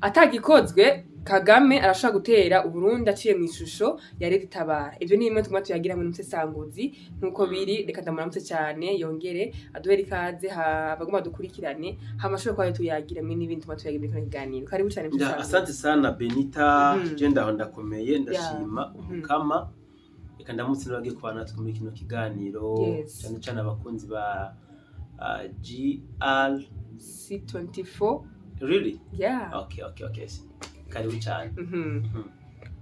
Atagikozwe, Kagame arashobora gutera Uburundi aciye mu ishusho ya RED Tabara. Ivyo ni bimwe tuguma tuyagira hamwe n'umusesanguzi nk'uko biri. Reka ndamuramutse cyane, yongere aduhere ikaze, abagomba dukurikirane, hama ashobore kuba tuyagira hamwe n'ibindi tuguma tuyagira muri kino kiganiro. Karibu cyane, musesanguzi. Asante sana, Benita. Je ndaho ndakomeye, ndashima Umukama. Reka ndamutse n'abagiye kubana natwe muri kino kiganiro, cyane cyane abakunzi ba GR C24. Really? Yeah. Okay, karibu cyane.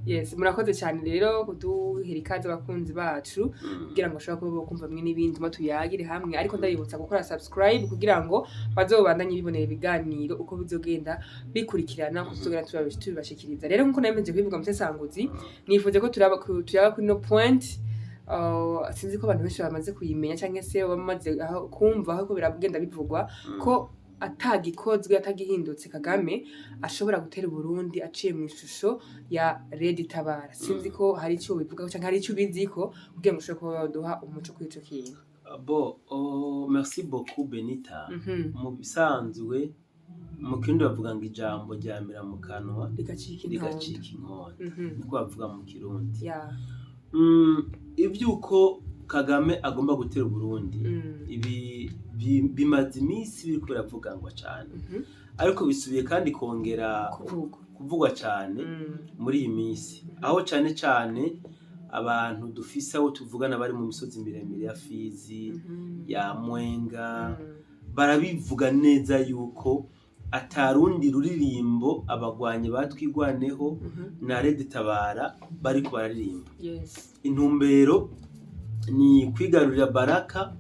Yes, murakoze cyane rero kuduhera ikaze, abakunzi bacu, kugira ngo bashobore kuba bokumva mwe n'ibindi tuma tuyagire hamwe. Ariko ndabibutsa gukora subscribe kugira ngo bazobandanye bibonera ibiganiro uko bizogenda bikurikirana, uko tuzogenda tubibashikiriza. Rero nkuko nameje kubivuga, musesanguzi, nifuje ko turaba tuyaga kuri no point. Sinzi ko abantu benshi bamaze kuyimenya canke se bamaze aho kumva aho ko biragenda bivugwa ko atagikozwe, atagihindutse, Kagame ashobora gutera Uburundi aciye mu ishusho ya RED Tabara. Sinzi ko hari ico bivugaho canke hari ico ubiziko kugira ngo ushobore kuba waduha umuco kuri ico kintu. Bon, oh, merci beaucoup, Benita. Mu bisanzwe mu Kirundi bavuga ngo ijambo ryamira mu kanwa rigacika intonda. Rigacika inkonda. Niko bavuga mu Kirundi. Ivyuko Kagame agomba gutera Uburundi, ibi bimaze iminsi biriko biravugangwa cane, ariko bisubiye kandi kongera kuvugwa. Kuvugwa cane muri iyi minsi, aho cane cane abantu dufise abo tuvugana bari mu misozi miremire ya Fizi, ya Mwenga, barabivuga neza yuko atarundi ruririmbo abagwanyi batwigwaneho na RED Tabara bariko bararirimba. Intumbero ni kwigarurira Baraka,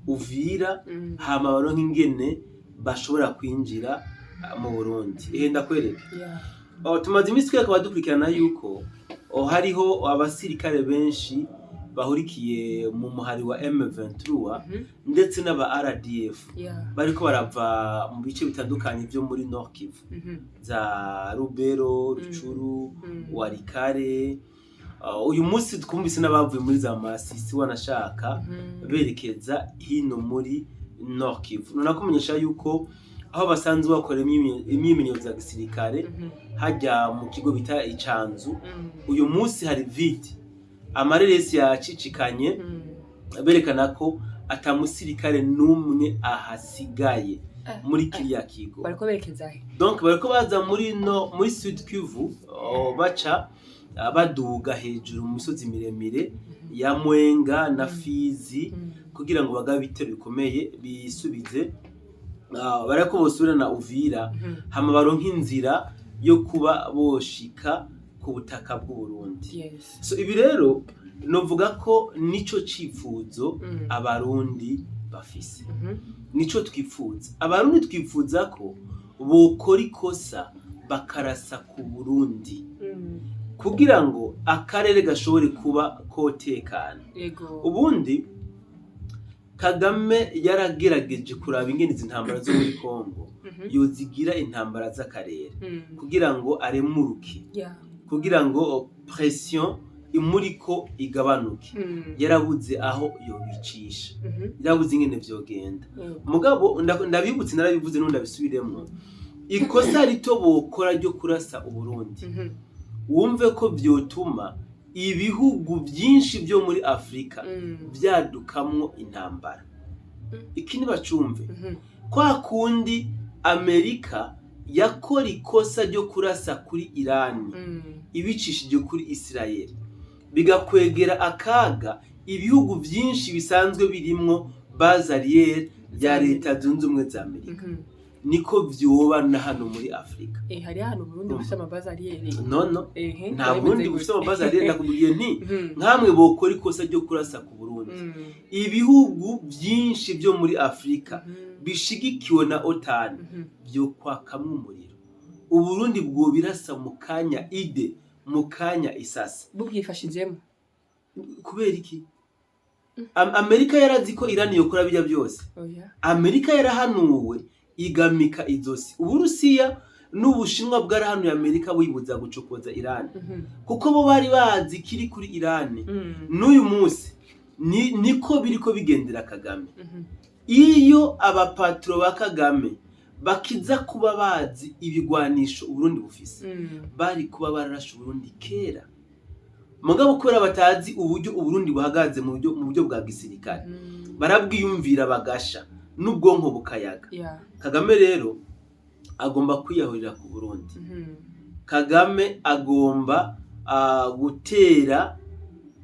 Uvira, hama baronke ingene bashobora kwinjira mu Burundi. Ehe, ndakwereke. Oh, tumaze iminsi twereka abadukurikirana yuko, oh, hariho abasirikare benshi bahurikiye mu muhari wa M23 ndetse n'aba RDF bariko barava mu bice bitandukanye vyo muri Nord Kivu, za Rubero, Rucuru, Walikale. Uyu munsi twumvise n'abavuye muri za Masisi, wanashaka berekeza hino muri Nord Kivu. Nunakumenyesha yuko aho basanzwe bakora imyimenyerezo ya gisirikare, hajya mu kigo bita Icanzu, uyu munsi hari vide, amareresi yacicikanye, berekana ko ata musirikare n'umwe ahasigaye muri kiriya kigo. Bariko berekeza he? Donc bariko baza muri no muri Sud Kivu, oh, baca baduga hejuru mu misozi miremire ya Mwenga na Fizi kugira ngo bagabe ibitero bikomeye, bisubize, barako bosubira na Uvira, hama baronke inzira yo kuba boshika ku butaka bw'u Burundi. So ibi rero novuga ko nico cifuzo Abarundi bafise, nico twifuza. Abarundi twifuza ko bokora ikosa bakarasa ku Burundi kugira ngo akarere gashobore kuba kotekana. Ubundi Kagame yaragerageje kuraba ingene izi ntambara zo muri Kongo yozigira intambara z'akarere kugira ngo aremuruke, kugira ngo pression imuriko igabanuke. Yarabuze aho yobicisha, yarabuze ingene vyogenda. Mugabo ndabibutse, narabivuze n'ubu ndabisubiremwo, ikosa rito bokora ryo kurasa Uburundi, wumve ko vyotuma ibihugu vyinshi vyo muri Afurika vyadukamwo intambara. Ikindi bacumve, kwa kundi Amerika yakora ikosa ryo kurasa kuri Irani ibicishije kuri Isirayeli, bigakwegera akaga ibihugu vyinshi bisanzwe birimwo base arrière ya Leta Zunze Ubumwe za Amerika, niko vyoba na hano muri Afurika. Hari hano Burundi bufise ama base arrière? No, nta biba Burundi bimeze bufise gute? ama base arrière. Ndakubwiye nti nkamwe bokora ikosa ryo kurasa ku Burundi, ibihugu vyinshi vyo muri Afurika bishigikiwe na OTAN vyo kwakamwo umuriro. Uburundi bwobirasa mu kanya ide, mu kanya isasa. Bubwifashijemo. Kubera iki? Amerika yarazi ko Irani yokora bijya byose? Oya. Amerika yarahanuwe igamika izosi. Uburusiya n'Ubushinwa bwarahanuye Amerika buyibuza gucokoza Irani, kuko bo bari bazi kiri kuri Irani. N'uyu munsi niko biriko bigendera Kagame. Iyo abapatro ba Kagame Bakiza kuba bazi ibigwanisho Uburundi bufise, bari kuba bararashe Uburundi kera. Mugabo kubera batazi uburyo Uburundi buhagaze mu buryo bwa gisirikare, barabwiyumvira bagasha n'ubwonko bukayaga. Kagame rero agomba kwiyahurira ku Burundi. Kagame agomba gutera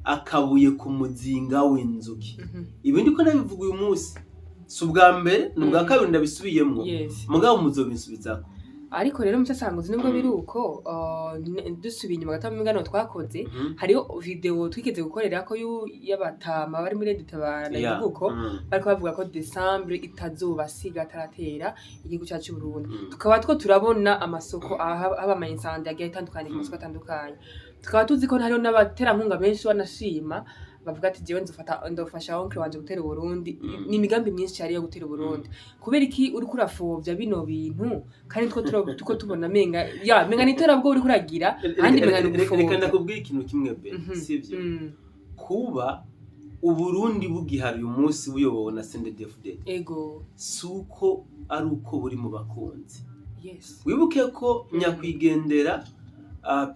akabuye ku muzinga w'inzuki. Ibi ndiko ndabivuga uyu munsi, si ubwa mbere, ni ubwa kabiri ndabisubiyemwo. Mugabo muzobinsubizako. Ariko rero mucasanguzi, nubwo biri uko, dusubiye inyuma gato mu biganiro twakoze, hariho video twigeze gukorera ko y'abatama bari muri Tabara, ndabivuga uko, bariko bavuga ko Décembre itazobasiga ataratera igihugu cacu c'Uburundi. Tukaba two turabona amasoko haba ama incendie agiye atandukanye ku masoko atandukanye, tukaba tuzi ko hariho n'abaterankunga benshi banashima bavuga ati: "Jewe nzofata, ndofasha oncle wanje gutera Uburundi." Ni imigambi myinshi yari yo gutera Uburundi. Kubera iki uriko urafovya bino bintu, kandi two tuko tubona menga ya menga ni iterabwoba uriko uragira, ahandi menga ni Reka ugupfobya? Ndakubwira ikintu kimwe be, sivyo? Kuba Uburundi bugihari uyu munsi buyobowe na CNDD-FDD, si uko ari uko buri mu bakunzi. Wibuke ko nyakwigendera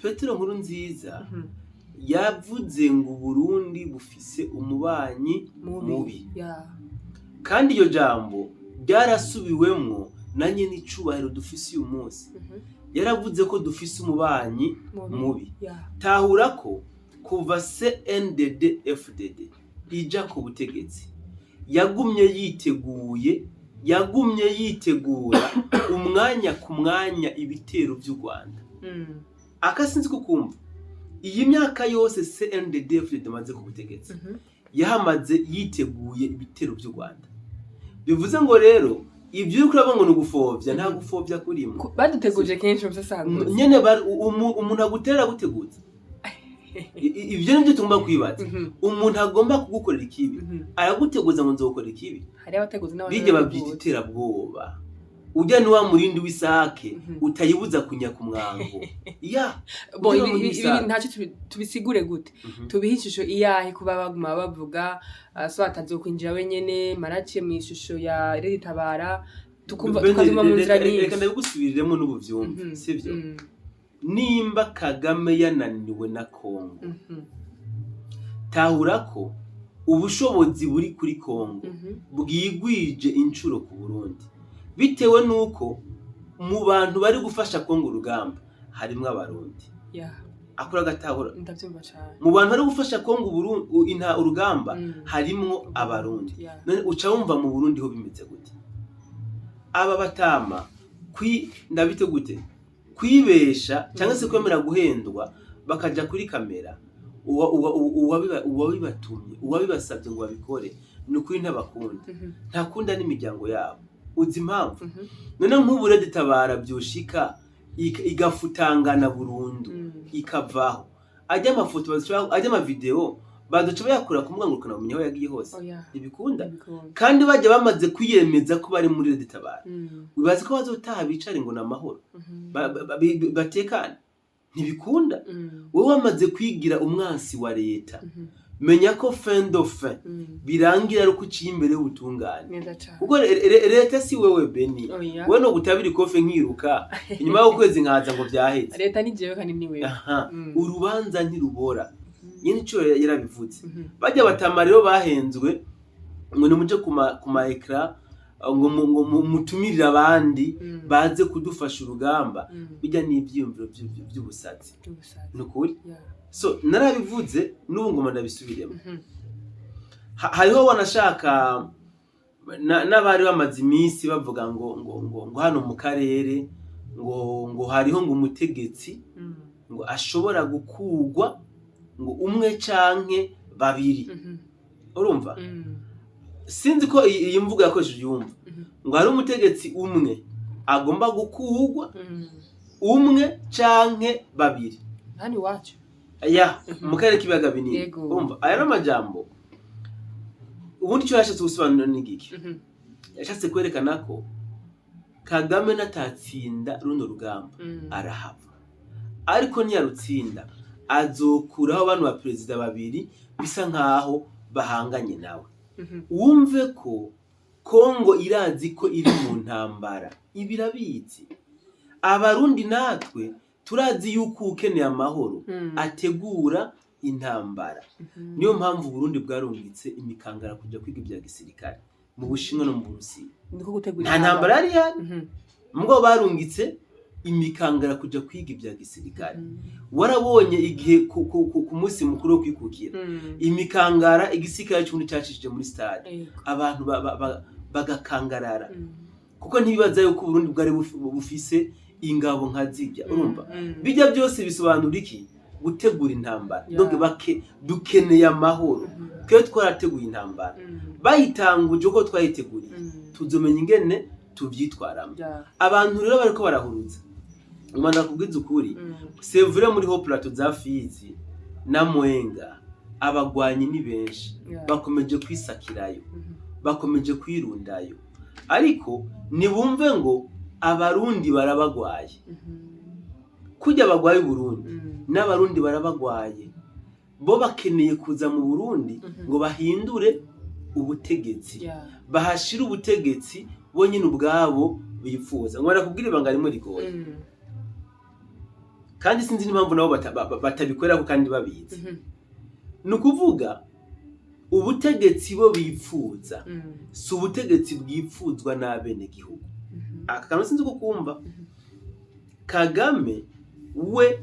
Petero Nkurunziza yavuze ngo Uburundi bufise umubanyi mubi, mubi. Kandi iryo jambo ryarasubiwemwo na nyene icubahiro dufise uyu munsi. Yaravuze ko dufise umubanyi mubi, mubi. Tahura ko kuva CNDD FDD ija ku butegetsi, yagumye yiteguye, yagumye yitegura umwanya ku mwanya ibitero vy'u Rwanda. Akasinzi ko kumva iyi myaka yose CNDD FDD imaze ku butegetsi, yahamaze yiteguye ibitero vy'u Rwanda. Bivuze ngo rero ibyo uriko uravuga ngo ni ugufovya, nta gufovya kurimwo. Baduteguje kenshi musasanguzi. Nyene umuntu agutera aguteguza. Ibyo nibyo tugomba kwibaza. Umuntu agomba kugukorera ikibi, araguteguza ngo nzokora ikibi. Hari abateguzi Bijya babyita n'abateguzi. iterabwoba. Ujya ni wa murindi w'isake utayibuza kunya ku mwango ya Bo ujya ibi mu ibi w'isake. Ntacyo tubisigure gute? Tubihe ishusho iyahe kuba baguma bavuga so atazokwinjira wenyene maraciye mu ishusho ya Redi Tabara, tukumva Bene, tukazuma mu nzira reka nyinshi. Ndabigusubiriremo n'ubu vyumve, sivyo? Nimba Kagame yananiwe na Kongo, tahura ko ubushobozi buri kuri Kongo bwigwije inshuro ku Burundi, bitewe n'uko mu bantu bari gufasha Kongo urugamba harimwo Abarundi. Akora agatahura. Ndavyumva cane. Mu bantu bari gufasha Kongo urugamba harimwo Abarundi. None uca wumva mu Burundi ho bimeze gute? Aba batama ndabite gute kwibesha cyangwa se kwemera guhendwa bakaja kuri kamera? Uwabibatumye, uwabibasabye ngo babikore, ni ukuri ntabakunda. Ntakunda n'imiryango yabo. Uzi impamvu? None nk'ubu Redi Tabara vyoshika igafutangana burundu, ikavaho, ajya amafoto ajya amavideo baduca bayakura ku mbuga ngurukanabumenyi aho yagiye hose? Oya. Ntibikunda. Ntibikunda. Kandi bajya bamaze kwiyemeza ko bari muri Redi Tabara, wibaza ko bazotaha bicare ngo ni amahoro, batekane? Ntibikunda. Wowe wamaze kwigira umwansi wa leta, menya ko fin de fin birangira ari uko uciye imbere y'ubutungane. Neza cane. Kuko leta si wewe, Beni. Oya. Wowe no gutabira ikofe nkiruka inyuma y'ukwezi nkaza ngo vyaheze. Leta ni jewe kandi ni wewe. Aha. Urubanza ntirubora. Nyene ico yarabivuze. Bajya batama rero bahenzwe ngo nimuje ku ma écran ngo mutumirire abandi baze kudufasha urugamba. Bijya n'ivyiyumviro vy'ubusazi. By'ubusazi. Ni ukuri. So narabivuze, n'ubu ngoma ndabisubiremo. Hariho wanashaka n'abari bamaze iminsi bavuga ngo hano mu karere ngo hariho ngo umutegetsi ngo ashobora gukugwa ngo umwe canke babiri. Urumva? Sinzi ko iyi mvugo yakoresheje yumva. Ngo hari umutegetsi umwe agomba gukugwa, umwe canke babiri. Hano iwacu. Ya, mu karere k'ibiyaga binini. Urumva aya ni amajambo. Ubundi icyo yashatse gusobanura ni igiki? Yashatse kwerekana ko Kagame natatsinda runo rugamba, arahava. Ariko ntiyarutsinda, azokuraho bano ba perezida babiri bisa nkaho bahanganye nawe. Wumve ko Kongo irazi ko iri mu ntambara, ibi irabizi. Abarundi natwe turazi yuko ukeneye amahoro ategura intambara. Niyo mpamvu Uburundi bwarungitse imikangara kuja kwiga ibya gisirikare mu Bushinwa no mu Burusiya. Niko gutegura. Nta ntambara yari ihari, mugabo barungitse imikangara kuja kwiga ibya gisirikare. Warabonye igihe ku munsi mukuru wo kwikukira, imikangara igisirikare c'Uburundi cacishije muri stade, abantu bagakangarara, kuko ntibibaza yuko Uburundi bwari bufise ingabo nka zirya, urumva? Bijya byose bisobanura iki? Gutegura intambara. Donc bake dukeneye amahoro. Twe twarateguye intambara, bayitanguje uko twayiteguriye, tuzomenya ingene tuvyitwaramo. Abantu rero bariko barahuruza, umwana kubwiza ukuri, c'est vrai, muri hauts plateaux za Fizi na Mwenga abagwanyi ni benshi, bakomeje kwisakirayo, bakomeje kwirundayo, ariko nibumve ngo Abarundi barabagwaye. Kurya bagwaye Uburundi, n'Abarundi barabagwaye. Bo bakeneye kuza mu Burundi ngo bahindure ubutegetsi, bahashire ubutegetsi bo nyine ubwabo bifuza. Ngo barakubwira ibanga rimwe rigoye, kandi sinzi n'impamvu nabo batabikorerako kandi babizi. Ni ukuvuga ubutegetsi bo bipfuza si ubutegetsi bwipfuzwa n'abenegihugu. Aka kantu sinzi ko kumva. Kagame we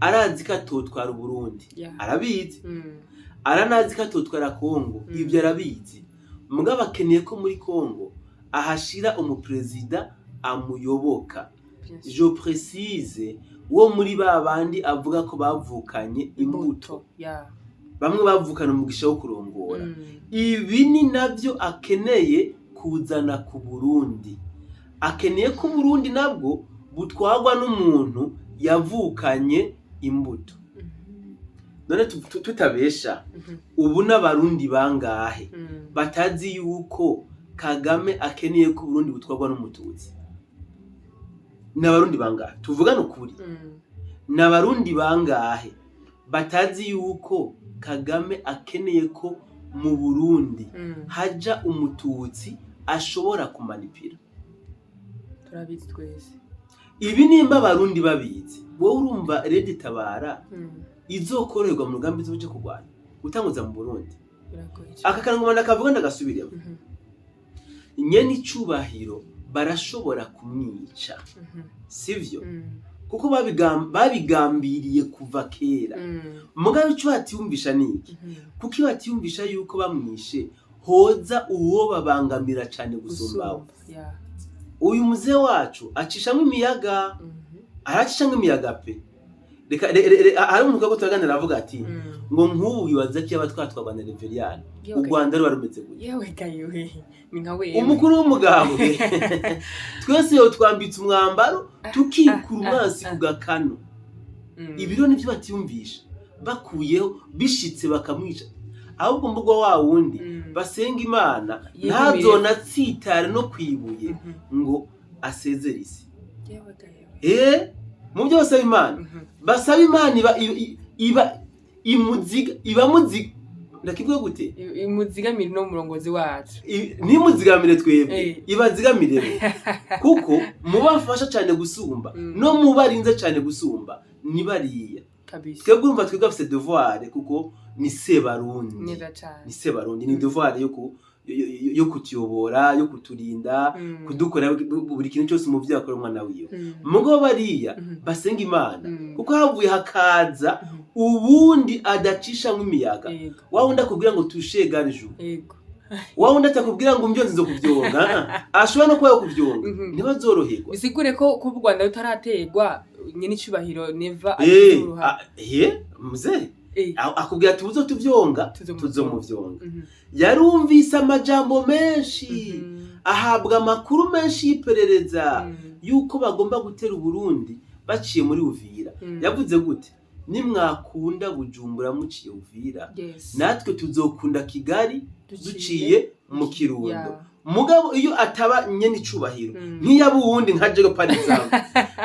arazi ko atotwara Uburundi, arabizi. Aranazi ko atotwara Kongo, ibyo arabizi. Mugabo akeneye ko muri Kongo ahashira umuperezida amuyoboka. Bien sûr. Je précise, wo muri ba bandi avuga ko bavukanye imbuto, bamwe bavukana umugisha wo kurongora. Ibi ni nabyo akeneye kuzana ku Burundi. Akeneye ko Uburundi nabwo butwarwa n'umuntu yavukanye imbuto. None tutabesha, ubu n'Abarundi bangahe batazi yuko Kagame akeneye ko Uburundi butwarwa n'Umututsi? N'Abarundi bangahe, tuvugane ukuri? N'Abarundi bangahe batazi yuko Kagame akeneye ko mu Burundi haja Umututsi ashobora kumanipira? Turabizi twese. Ibi nimba Abarundi babizi, wowe urumva RED Tabara izokoroherwa mu rugamba izoje kurwanya gutanguza mu Burundi? Biragoye cyane. Aka kantu ngoma kavuga, ndagasubiremo. Nyene icubahiro barashobora kumwica, sivyo? Kuko babigambiriye kuva kera. Mugabo ico batiyumvisha ni iki? Kuko iyo batiyumvisha yuko bamwishe hoza uwo babangamira cane gusumbaho. Gusumba, yeah. Uyu muze wacu acishamwo imiyaga, aracishamwo imiyaga pe. Reka hari umuntu ko turaganira aravuga ati ngo nk'ubu wibaza ko yaba twatwarwa na Reveriyani, u Rwanda ruba rumeze gute? Yewe gayewe, ni nka wewe. Umukuru w'umugambwe twese yo twambitse umwambaro, tukikura umwansi ku gakano. Ibiro nivyo batiyumvisha, bakuyeho bishitse bakamwica, ahubwo mbugwa wa wundi basenga Imana Yigumire. ntazona atsitare no kwibuye ngo asezere isi. Yewe gayewe. Mu byo basaba Imana, basaba Imana iba iba imuziga, ibamuziga, ndakivuga gute? Imuzigamire no murongozi wacu. Ntimuzigamire twebwe, ibazigamire bo, kuko mubafasha cyane gusumba, no mubarinze cyane gusumba ni bariya. Twebwe urumva twebwe afise devoir, kuko ni Sebarundi. Neza cane. Ni Sebarundi, ni devoir yo kutuyobora, yo kuturinda, kudukora buri kintu cyose umuvyeyi akora umwana wiwe. Mugabo bariya basenga Imana, kuko havuye hakaza ubundi adacishamwo imiyaga, wa wundi akubwira ngo tushe gariju, wa wundi atakubwira ngo umbyonze nzo kuvyonga, ashobora no kuba yo kuvyonga, ntibazoroherwa. Bisigure ko kuba u Rwanda rutaraterwa, nyene icubahiro Neva afise uruhare. Muzehe akubwira ati uzo tuvyonga, Tuzomuvyonga. tuzomuvyonga. Yarumvise amajambo menshi, ahabwa amakuru menshi y'iperereza yuko bagomba gutera Uburundi baciye muri Uvira. Yavuze gute? Nimwakunda Bujumbura muciye Uvira, natwe tuzokunda Kigali duciye mu Kirundo. Mugabo iyo ataba nyene icubahiro, nk'iyaba uwundi nka jewe par exemple,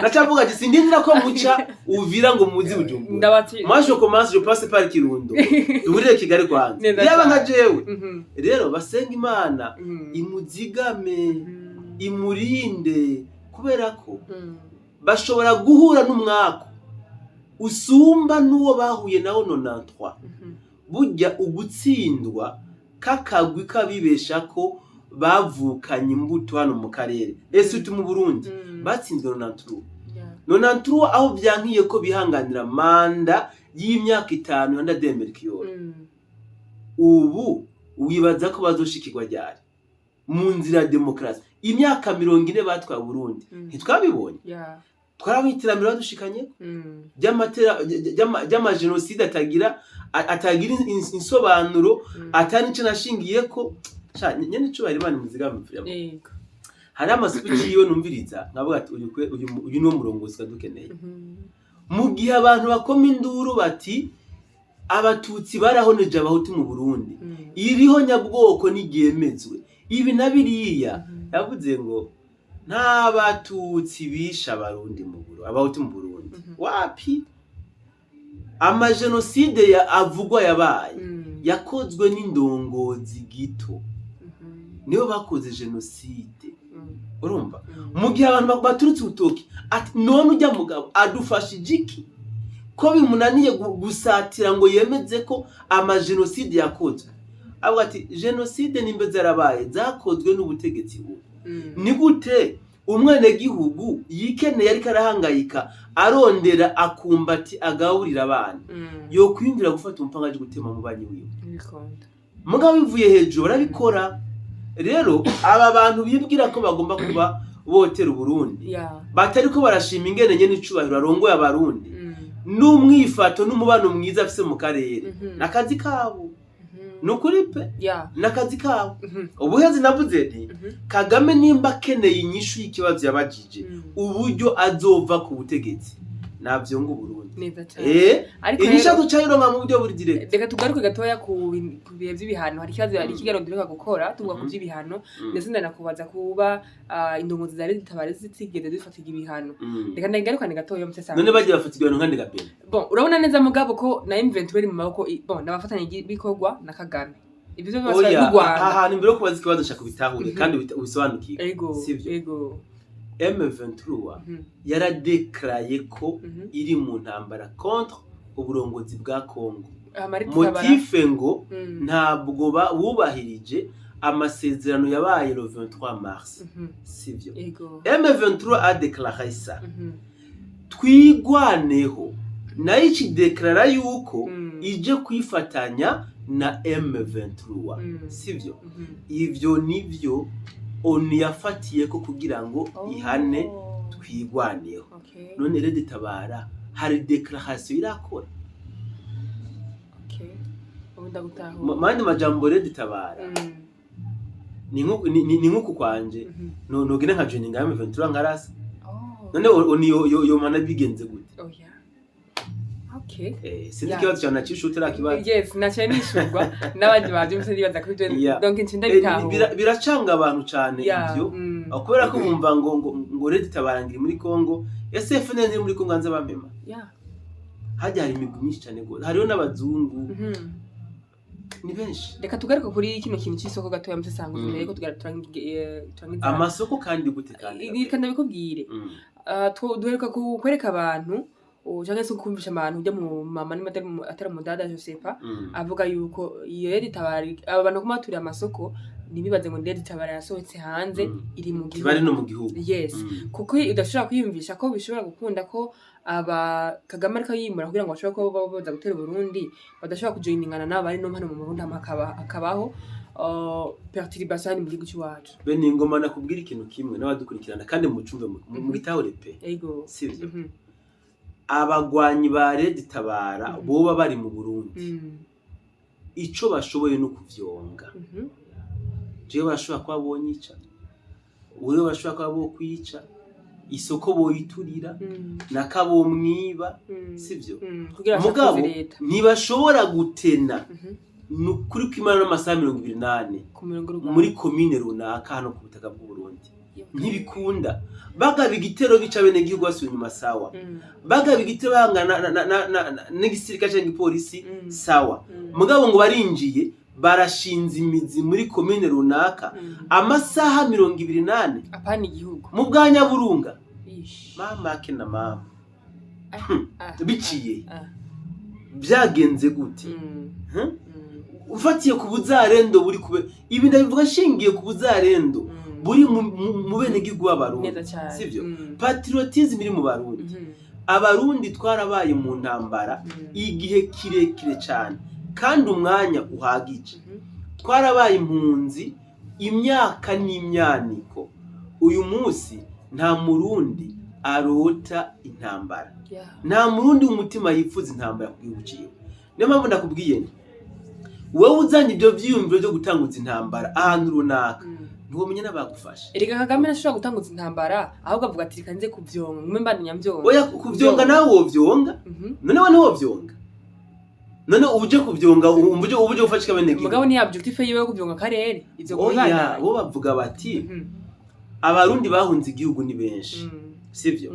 nacavuga ati sindindira ko muca Uvira ngo muzi Bujumbura. Ndabati. Moi je commence, je passe par Kirundo, duhurire Kigali kwanza. Neza Yaba nka cane. jewe rero, basenga Imana imuzigame, imurinde, kubera ko bashobora guhura n'umwaku usumba n'uwo bahuye nawo 93. Burya ugutsindwa k'akagwi k'abibesha ko bavukanye imbuto hano mu karere, ese mu Burundi batsinzwe 93. 93 aho byankiye ko bihanganira manda y'imyaka 5 ya Ndadaye Melchior. Ubu wibaza ko bazoshikirwa ryari mu nzira ya demokarasi? Imyaka 40 batwaye Burundi, ntitwabibonye? Twarabonye iterambere badushikanye ry'amajenoside atagira insobanuro, atari nico nashingiye ko. Sha, nyene icubahiro, Imana imuzigame. Hari amaspeech yiwe numviriza nkavuga ati uyu niwo murongozi dukeneye. Mu gihe abantu bakoma induru bati abatutsi barahoneje abahutu mu Burundi, iriho nyabwoko ntiryemezwe, ibi na biriya, yavuze ngo nta batutsi bishe abarundi mu Burundi, abahutu mu Burundi. Wapi, amajenoside ya avugwa yabaye yakozwe n'indongozi gito, nibo bakoze jenoside. Urumva, mu gihe abantu baturutse urutoki ati none ujya mugabo adufashije iki, ko bimunaniye gusatira ngo yemeze ko amajenoside yakozwe, avuga ati jenoside nimba zarabaye zakozwe n'ubutegetsi bubi. Ni gute umwenegihugu yikeneye ariko arahangayika arondera akumbati agaburira abana, yokwiyumvira gufata umupanga aje gutema mu banyi wiwe? Ntibikunda. Mugabo bivuye hejuru barabikora. Rero aba bantu bibwira ko bagomba kuba botera Uburundi, batariko barashima ingene nyene icubahiro arongoye abarundi, n'umwifato n'umubano mwiza afise mu karere, n'akazi kabo. Ni ukuri pe, n'akazi kabo. Ubuhezi navuze nti Kagame nimba akeneye inyishu y'ikibazo yabajije, uburyo azova ku butegetsi, navyo ngo Uburundi. Neza cyane. Ariko Inyishu rero azoca mu buryo buri direct. Reka tugaruke gatoya ku bihe by'ibihano. Hari ikibazo, hari ikiganiro duheruka gukora tuvuga ku by'ibihano, ndetse ndanakubaza kuba indongozi za leta zitigeze zifatirwa ibihano. Reka ndagarukane gatoya musesa. None bagiye bafata ibihano nkande gapena? Bon, urabona neza mugabo ko na M23 iri mu maboko bon, n'abafatanya bikorwa na Kagame, ibyo byose Oya, n'u Rwanda. Aha hantu imbere yo kubaza ikibazo nshaka ubitahure kandi ubisobanukirwe. Sivyo? Ego. M23 yaradekaraye ko iri mu ntambara contre uburongozi bwa Congo. Amari Tabara. Motif ngo ntabwo bubahirije amasezerano yabaye le 23 mars. Sivyo? Ego. M23 a déclaré ça. Twigwaneho nayo ikideklarara yuko ije kwifatanya na M23. Sivyo? Ivyo nivyo ONU yafatiye ko kugira ngo ihane Twigwaneho. None rero Tabara hari déclaration irakora? Okay. Ubu ndagutahura. Mandi majambo, rero Tabara ni nkuku kwanje no nogenda nka joininga M23 nkarasa. None ONU yo mana bigenze gute? Oya. Okay. Sinzi ikibazo cyane nacisha utarakibaza. Yes, naciye nishurwa n'abandi bavyumvise ndibaza ko ibyo donc nci ndabitahura. Biracanga abantu cane ivyo. Kubera ko bumva ngo Red Tabara ngiri muri Congo, ese FNL iri muri Congo hanze bampema? Hajya hari imigwi myinshi cane gose, hariho n'abazungu, ni benshi. Reka tugaruke kuri kino kintu c'isoko gatoya musesanguzi, mbere yuko turangiza. Amasoko kandi gute kandi? Reka ndabikubwire. Duheruka kwereka abantu canke se kumvisha abantu ujya mu mama niba atari umudada Josepa, avuga yuko iyo Red Tabara, aba bantu kuma baturiye amasoko, ntibibaze ngo Red Tabara yasohotse hanze, iri mu gihugu. Bari no mu gihugu. Yes. Kuko udashobora kwiyumvisha ko bishobora gukunda ko aba Kagame ariko yimura kugira ngo bashobore kuba baza gutera Uburundi, badashobora kujoiningana n'abo bari no hano mu Burundi, hama hakabaho perturbation hano mu gihugu c'iwacu. Bene ingoma, nakubwira ikintu kimwe n'abadukurikirana kandi mucumve, mugitahure pe. Ego. Sivyo? Abagwanyi ba Red Tabara boba bari mu Burundi, ico bashoboye no kuvyonga. Jewe barashobora kuba bonyica, wewe barashobora kuba bokwica, isoko boyiturira, nakabomwiba, sivyo? Kugira Mugabo bashakuze leta. ntibashobora gutena. Ni ukuri kw'Imana, n'amasaha 24 ku mirongo y'urugamba. Muri komine runaka hano ku butaka bw'u Burundi ntibikunda. Bagaba igitero bica abenegihugu basubira inyuma, sawa. Bagaba igitero bahangana n'igisirikare canke igipolisi, sawa. Mugabo ngo barinjiye, barashinze imizi muri komine runaka, amasaha 24, Apana igihugu. mu bwa Nyaburunga. Ish. Mama ake na mama. Ah, Biciye. ah, ah. Byagenze gute? Hmm? Ufatiye ku buzarendo buri kube, ibi ndabivuga nshingiye ku buzarendo buri mu benegihugu b'Abarundi, Neza cyane. sivyo? Mm. Patriotism iri mu Barundi. Abarundi twarabaye mu ntambara igihe kirekire cyane kandi umwanya uhagije. Twarabaye impunzi imyaka n'imyaniko. Uyu munsi nta Murundi arota intambara. Nta Murundi w'umutima yifuza intambara ku gihugu ciwe. Niyo mpamvu ndakubwiye nti wowe uzanye ibyo vyiyumviro vyo gutanguza intambara ahantu runaka, ntiwomenya n'abagufasha. Erega Kagame ntashobora gutanguza intambara, ahubwo avuga ati: "Reka nze kuvyonga, ngume mbandanya mvyonga." Oya, kuvyonga nawe wovyonga. None we ntiwovyonga? None uje kuvyonga, uje gufasha abenegihugu? Mugabo ni objectif yiwe yo kuvyonga akarere ivyo. Oya, Kubibandanya. bo bavuga bati Abarundi bahunze igihugu ni benshi, sivyo?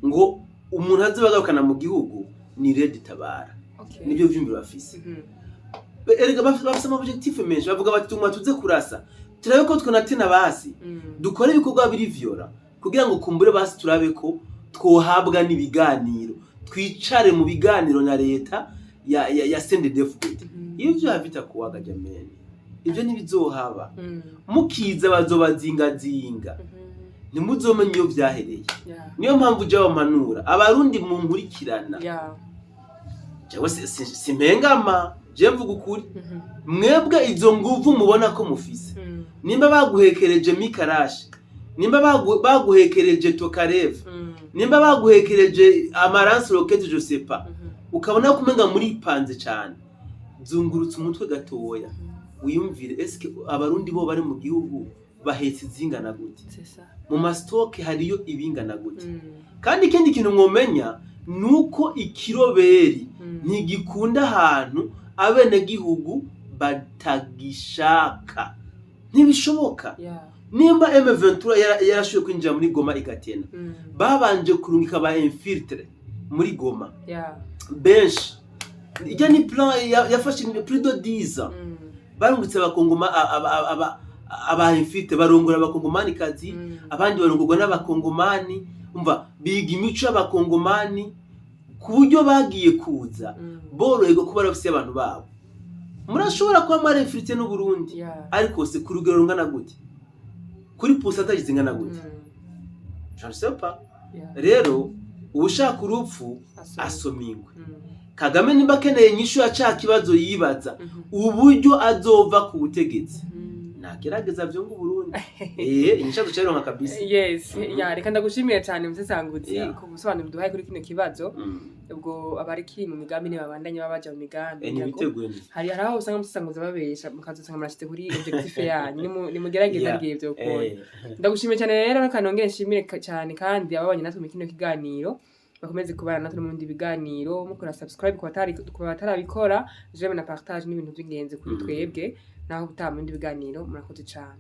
Ngo umuntu azobagarukana mu gihugu ni Red Tabara. Nibyo vyumviro bafise. Erega bafise ama objectif menshi. Bavuga bati: "Tuguma tuze kurasa, turabe ko twonatena basi, dukore ibikorwa biri vyora kugira ngo kumbure basi turabe ko twohabwa n'ibiganiro, twicare mu biganiro na leta ya CNDD-FDD." Ivyo havitakuwaga jameni, ivyo ntibizohaba. Mukiza bazobazingazinga, ntimuzomenye iyo vyahereye. Niyo mpamvu uje bamanura Abarundi munkurikirana. Jewe simpengama, je mvuga ukuri. Mwebwe izo nguvu mubona ko mufise, nimba baguhekereje mikarashi, nimba baguhekereje Tokarev, nimba baguhekereje ama lance-roquettes, je sais pas, ukabona ko umenga muripanze cane, zungurutse umutwe gatoya, wiyumvire: eske Abarundi bo bari mu gihugu bahetse izingana gute? C'est ça. Mu ma stocks hariyo ibingana gute? Kandi ikindi kintu mwomenya ni uko ikiroberi ntigikunda ahantu abenegihugu batagishaka, ntibishoboka. Nimba M23 yarashoboye kwinjira muri Goma igatena, babanje kurungika ba infiltrés muri Goma benshi. Ijya ni plan yafashe plus de 10 ans. Barungitse abakongoma, aba infiltrés barongora Abakongomani kazi, abandi barongorwa n'Abakongomani. Umva, biga imico y'Abakongomani ku buryo bagiye kuza boroherwa kuba bafise abantu babo. Murashobora kuba mwari infiltré n'Uburundi, ariko se ku rugero rungana gute, kuri pourcentage zingana gute? Je ne sais pas. Rero uwushaka urupfu Asoma. asoma ingwe. Kagame nimba akeneye inyishu ya ca kibazo yibaza, uburyo azova ku butegetsi, nagerageza vyonga Uburundi, inyishu azocayironka kabisa. Yes. Ya, reka ndagushimiye cyane, musesanguzi, ku busobanuro duhaye kuri kino kibazo. Ubwo abariki mu migambi ntibabandanye baba baja mu migambi, kugira ngo Ntibiteguye neza. Hari aho usanga musesanguzi babesha, mukazosanga murashitse kuri objectif yanyu. Nimugerageze arigihe vyokunda. Ndagushimiye cyane rero. Reka nongere nshimire cyane kandi ababanye natwe mu kino kiganiro, bakomeze kubana natwe no mu bindi biganiro, mukora subscribe ku batarabikora, j'aime na partage n'ibintu by'ingenzi kuri twebwe. Naho gutaha mu bindi biganiro, murakoze cyane.